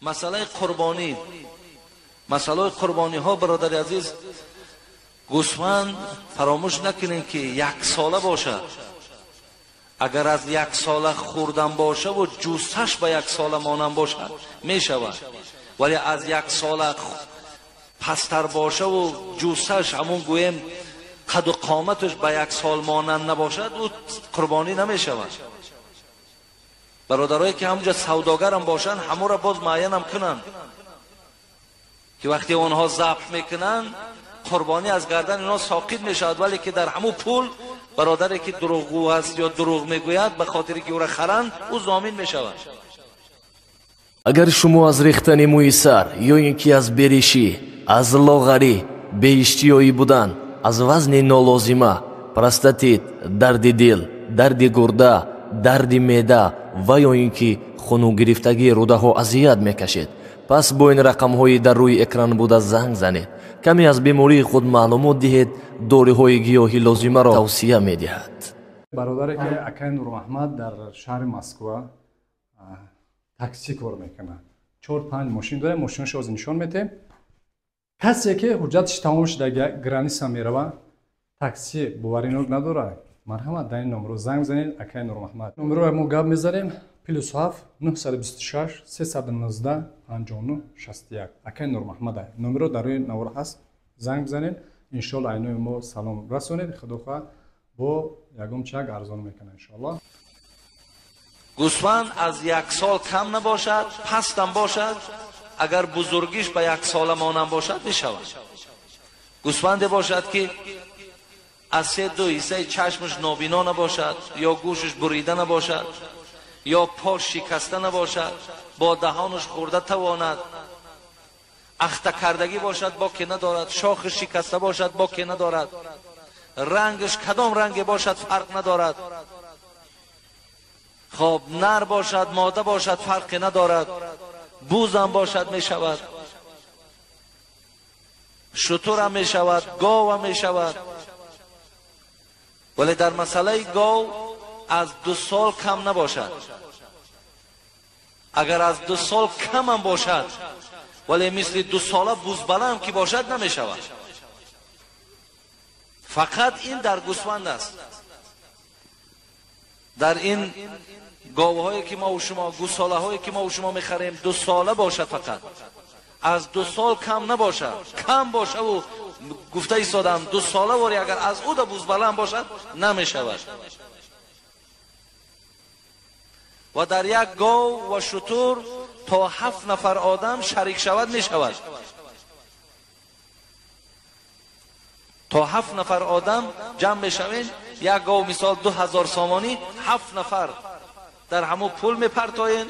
Масъалаи қурбонӣ, масъалаи қурбониҳо, бародари азиз, гӯсфанд фаромӯш накунем, ки як сола бошад. Агар аз як сола хӯрдан бошад ва ҷуссаш ба як сола монанд бошад, мешавад. Вале аз як сола пасттар бошад ва ҷуссаш ҳамон гӯем қаду қоматаш ба як сол монанд набошад, ӯ қурбонӣ намешавад. Бародарое ки ҳамонҷо савдогарам бошанд, ҳамонро боз муайянам кунанд, ки вақте онҳо забҳ мекунанд, қурбонӣ аз гардан инҳо соқит мешавад. Вале ки дар ҳамон пул бародаре ки дурӯғгӯ аст ё дурӯғ мегӯяд, ба хотире ки ӯро харанд, ӯ зомин мешавад. Агар шумо аз рехтани мӯи сар ё ин ки аз беришӣ, аз лоғарӣ, беиштиёӣ будан, аз вазни нолозима, простатит, дарди дил, дарди гурда, дарди меъда ва ё ин ки хунугирифтагии рӯдаҳо азият мекашед, пас бо ин рақамҳои дар рӯи экран буда занг занед. Каме аз бемории худ маълумот диҳед, доруҳои гиёҳи лозимаро тавсия медиҳад. Бародаре ки акай Нурмаҳмад дар шаҳри Москва такси кор мекунад, 4-5 мошин дорем, мошинашо ҳозир нишон метем. Касе ки ҳуҷҷаташ тамом шуда граница мерава, такси боваринок надорад, марҳамат, дар ин номро занг занед, акай Нурмаҳмад. Номеро мо гап мезанем: +7 926 319 59 61. Акай Нурмаҳмад номеро дар рӯи навор ҳаст, занг бизанед. Иншоалло айнои мо салом расонед, худо хоҳад бо ягон чак арзон мекунад иншоалло. Гӯсфанд аз як сол кам набошад, пастам бошад, агар бузургиш ба як сола монанд бошад, мешавад. Гӯсфанде бошад, ки аз се ду ҳиссаи чашмаш нобино набошад, ё гӯшаш бурида набошад, ё пош шикаста набошад, бо даҳонаш хӯрда тавонад, ахта кардагӣ бошад, боке надорад, шохаш шикаста бошад, боке надорад, рангаш кадом ранге бошад, фарқ надорад. Хоб, нар бошад, мода бошад, фарқе надорад, бузам бошад мешавад, шутурам мешавад, говам мешавад. Вале дар масъалаи гов аз 2 сол кам набошад. Агар аз 2 сол камам бошад, вале мисли 2 сола бузбалаам ки бошад, намешавад. Фақат ин дар гӯсфанд аст. Дар ин говҳое ки мо шумо, гӯсолаҳое ки мо шумо мехарем, 2 сола бошад, фақат аз 2 сол кам набошад. Кам бошад, ӯ гуфта истодам, 2 сола вори агар аз ӯ да бузбалаам бошад, намешавад. Ва дар як гов ва шутур то 7 нафар одам шарик шавад, мешавад. То 7 нафар одам ҷамъ мешавем, як гов мисол 2000 сомонӣ, 7 нафар дар ҳамун пул мепартоен,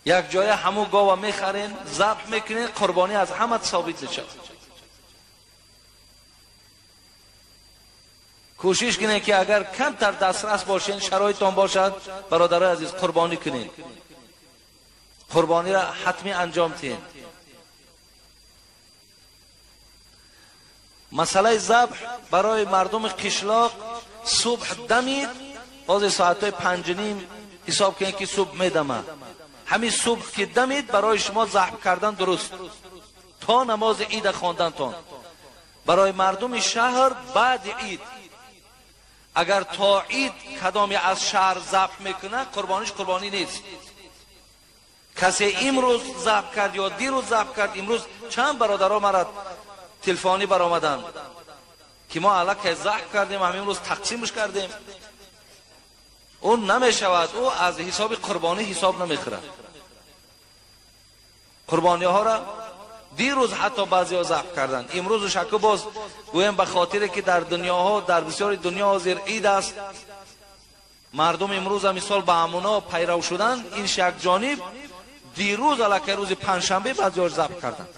як ҷоя ҳамун гова мехарен, забҳ мекунен, қурбонӣ аз ҳама собит мешавад. Кӯшиш кунед, ки агар камтар дастрас бошен, шароитон бошад, бародарои азиз, қурбонӣ кунед. Қурбониро ҳатмӣ анҷом диҳед. Масъалаи забҳ барои мардуми қишлоқ субҳ дамид, ҳозир соатҳои 5:30 ҳисоб кунед, ки субҳ медамад. Ҳамин субҳ ки дамид, барои шумо забҳ кардан дуруст то намози ида хондантон. Барои мардуми шаҳр баъди ид, агар то ид кадоме аз шаҳр забҳ мекунад, қурбониш қурбонӣ нест. Касе имрӯз забҳ кард ё дирӯз забҳ кард, имрӯз чанд бародаро мара телефонӣ баромаданд, ки мо аллакай забҳ кардем, ҳамин рӯз тақсимш кардем, ӯ намешавад, ӯ аз ҳисоби қурбонӣ ҳисоб намехӯрад. Қурбониҳоро дирӯз ҳатто баъзеҳо забҳ карданд, имрӯзу шаку боз гӯем, ба хотире ки дар дунёҳо, дар бисёри дунё ҳозир ид аст, мардум имрӯза мисол ба ҳамуно пайрав шуданд, ин як ҷониб, дирӯз аллакай рӯзи панҷшанбе баъзеҳо забҳ карданд.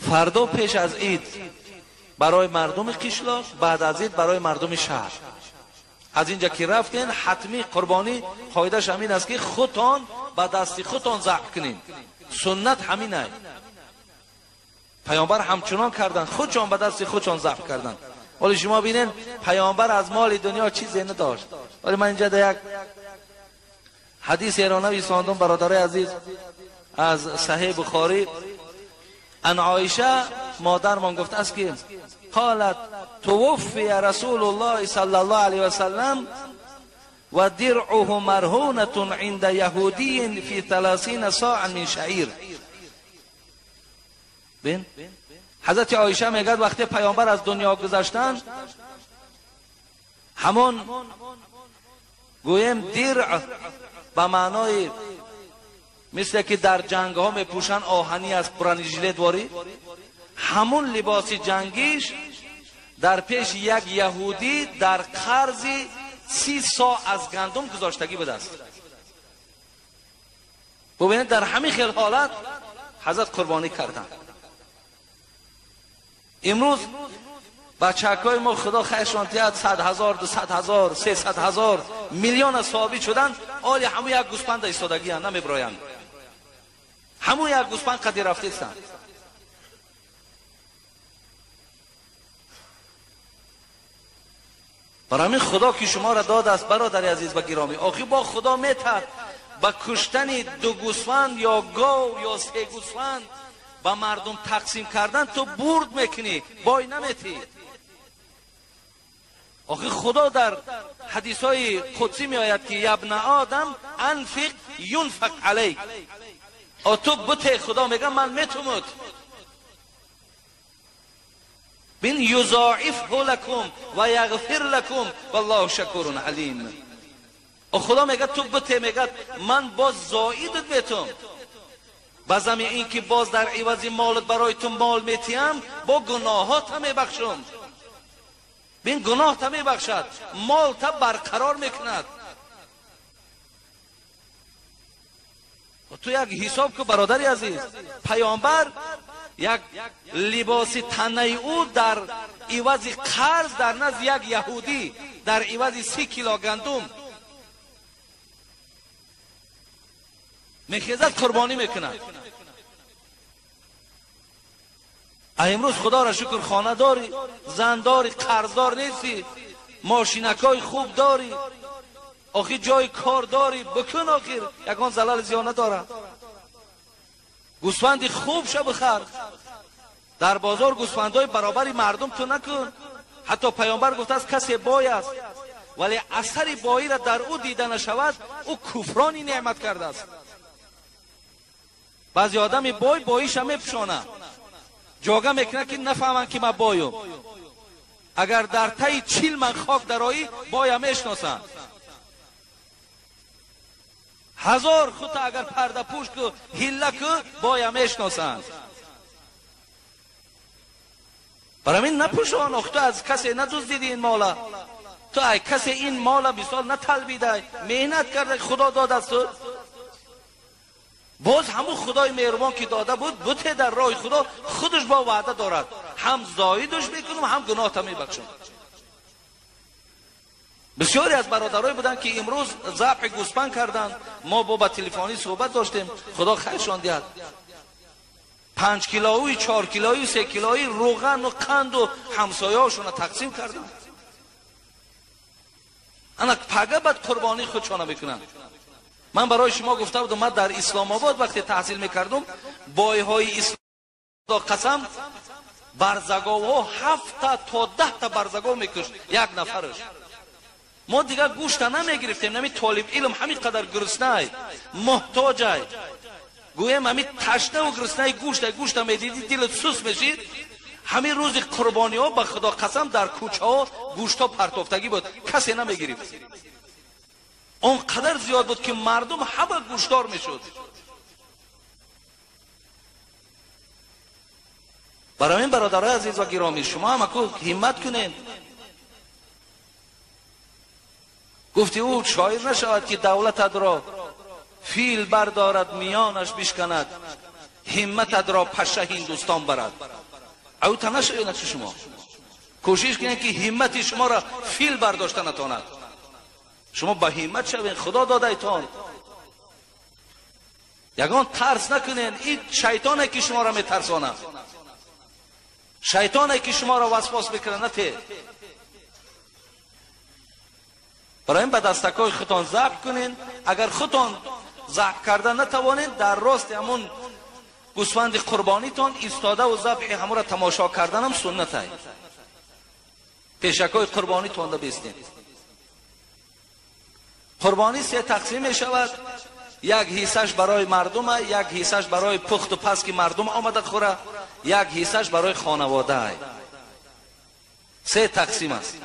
Фардо пеш аз ид барои мардуми қишлоқ, баъд аз ид барои мардуми шаҳр. Аз инҷа ки рафтен, ҳатмӣ қурбонӣ қоидааш ҳамин аст, ки худтон ба дасти худтон забҳ кунед. Суннат ҳамин ай. پیامبر همچنان کردن، خودشان به دست خودشان ذبح کردن. ولی شما بینین پیامبر از مال دنیا چیزی نداشت. ولی من اینجا در یک حدیث ایرانوی ساندم برادرای عزیز از صحیح بخاری، ان عایشه مادرمان گفته است که قالت توفی رسول الله صلی الله علیه و سلم و درعه مرهونة عند یهودی فی 30 صاعا من شعیر. بین حضرت عایشه میگه وقتی پیامبر از دنیا گذشتن، همون گویم درع به معنای مثل که در جنگ ها میپوشن آهنی از برانیژلت واری، همون لباس جنگیش در پیش یک یهودی در قرض 30 صاع از گندم گذاشتگی بوده است. ببینید در همین خیل حالت حضرت قربانی کردن. امروز بچه‌های ما خدا خیرشان دهد 100,000 200,000 300,000 میلیون صحابی شدن، آلی همون یک گوسفند ایستادگی هستند، نمیبرایند. همون یک گوسفند قدی رفته هستند. برای همین خدا که شما را داد است برادر عزیز و گرامی، آخی با خدا میتد با کشتن 2 گوسفند یا گاو یا 3 گوسفند با مردم تقسیم کردن تو برد میکنی، بای نمیتی. آخه خدا در حدیث های قدسی می آید که یبن آدم انفق ینفق علیک، تو بته خدا میگه من میتومد. بین یضاعفه لکم و یغفر لکم والله شکور علیم. خدا میگه تو بته، میگه من باز زائدت میتم، بازم این که باز در عوض مالت برای تو مال میتیم، با گناهات هم میبخشم. بین گناه تا میبخشد، مال تا برقرار میکند. تو یک حساب که برادری عزیز، پیامبر یک لباس تنه او در عوض قرض در نزد یک یهودی در عوض 30 کیلو گندم میخیزد قربانی میکند. امروز خدا را شکر خانه داری، زن داری، قرضدار نیستی، ماشینکای خوب داری، آخی جای کار داری، بکن آخر یکان زلال زیان نداره. گوسفندی خوب شو بخر، در بازار گوسفندای برابری مردم تو نکن. حتی پیامبر گفته است کسی بای است ولی اثر بایی را در او دیده نشود، او کفرانی نعمت کرده است. بعضی آدمی بای باییش هم میپوشانه، جاگه میکنه که نفهمن که من بایم. اگر در تای 40 من خاک درایی بایم میشناسن. 1000 خود اگر پرده پوش که هیله که بایم میشناسن. برای این نپوشان. تو از کسی ندزدیدی این مالا، تو ای کسی این مالا مثال نطلبیده، مهنت کرده خدا داده است. باز همون خدای مهربان که داده بود بوته در راه خدا، خودش با وعده دارد، هم زایدش میکنم هم گناه تا میبخشم. بسیاری از برادرای بودن که امروز ذبح گوسفند کردند، ما با تلفنی صحبت داشتیم، خدا خیرشان دهد. 5 کیلویی، 4 کیلویی، 3 کیلویی روغن و قند و همسایه‌هاشون تقسیم کردند. انا پگه بعد قربانی خودشان میکنن. من برای شما گفته بودم من در اسلام آباد وقتی تحصیل میکردم، بایهای اسلام قسم برزگاوها 7 تا 10 تا برزگاو میکشت یک نفرش. ما دیگه گوشت نمیگرفتیم، نمی طالب علم همین قدر گرسنه محتاجه، گویم همین تشنه و گرسنه گوشت میدیدی دلت سوس میشید. همین روز قربانی ها به خدا قسم در کوچه ها گوشت ها پرتافتگی بود، کسی نمیگرفت. اونقدر زیاد بود که مردم همه گوشتار میشد. برای این برادرای عزیز و گرامی، شما هم اکو همت کنین. گفتی او شاعر نشود که دولتت را فیل بردارد میانش بشکند، همتت را پشه هندوستان برد. او تا نشوید شما کوشش کنید که همت شما را فیل برداشته نتواند. شما با همت شوین، خدا داده ایتان، یگان ترس نکنین. این شیطانه که شما را میترسانه. Шайтоне ки шуморо васвас мекунад, нате. Барои ин ба дастакҳои худтон забҳ кунед. Агар худтон забҳ карда натавонед, дар рости ҳамун гӯсфанди қурбонитон истода ва забҳи ҳамуро тамошо карданам суннат ай. Пешакҳои қурбонитонда бистед. Қурбонӣ се тақсим мешавад. Як ҳиссаш барои мардума, як ҳиссаш барои пухту паз ки мардум омада хӯра, як ҳиссаш барои хонавода. Се тақсим аст.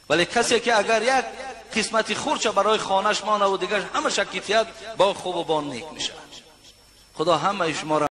Вале касе ки агар як қисмати хурча барои хонаш монаву дигар ҳамаша китият, бо хубу бо нек мешавад. Худо ҳамаи шуморо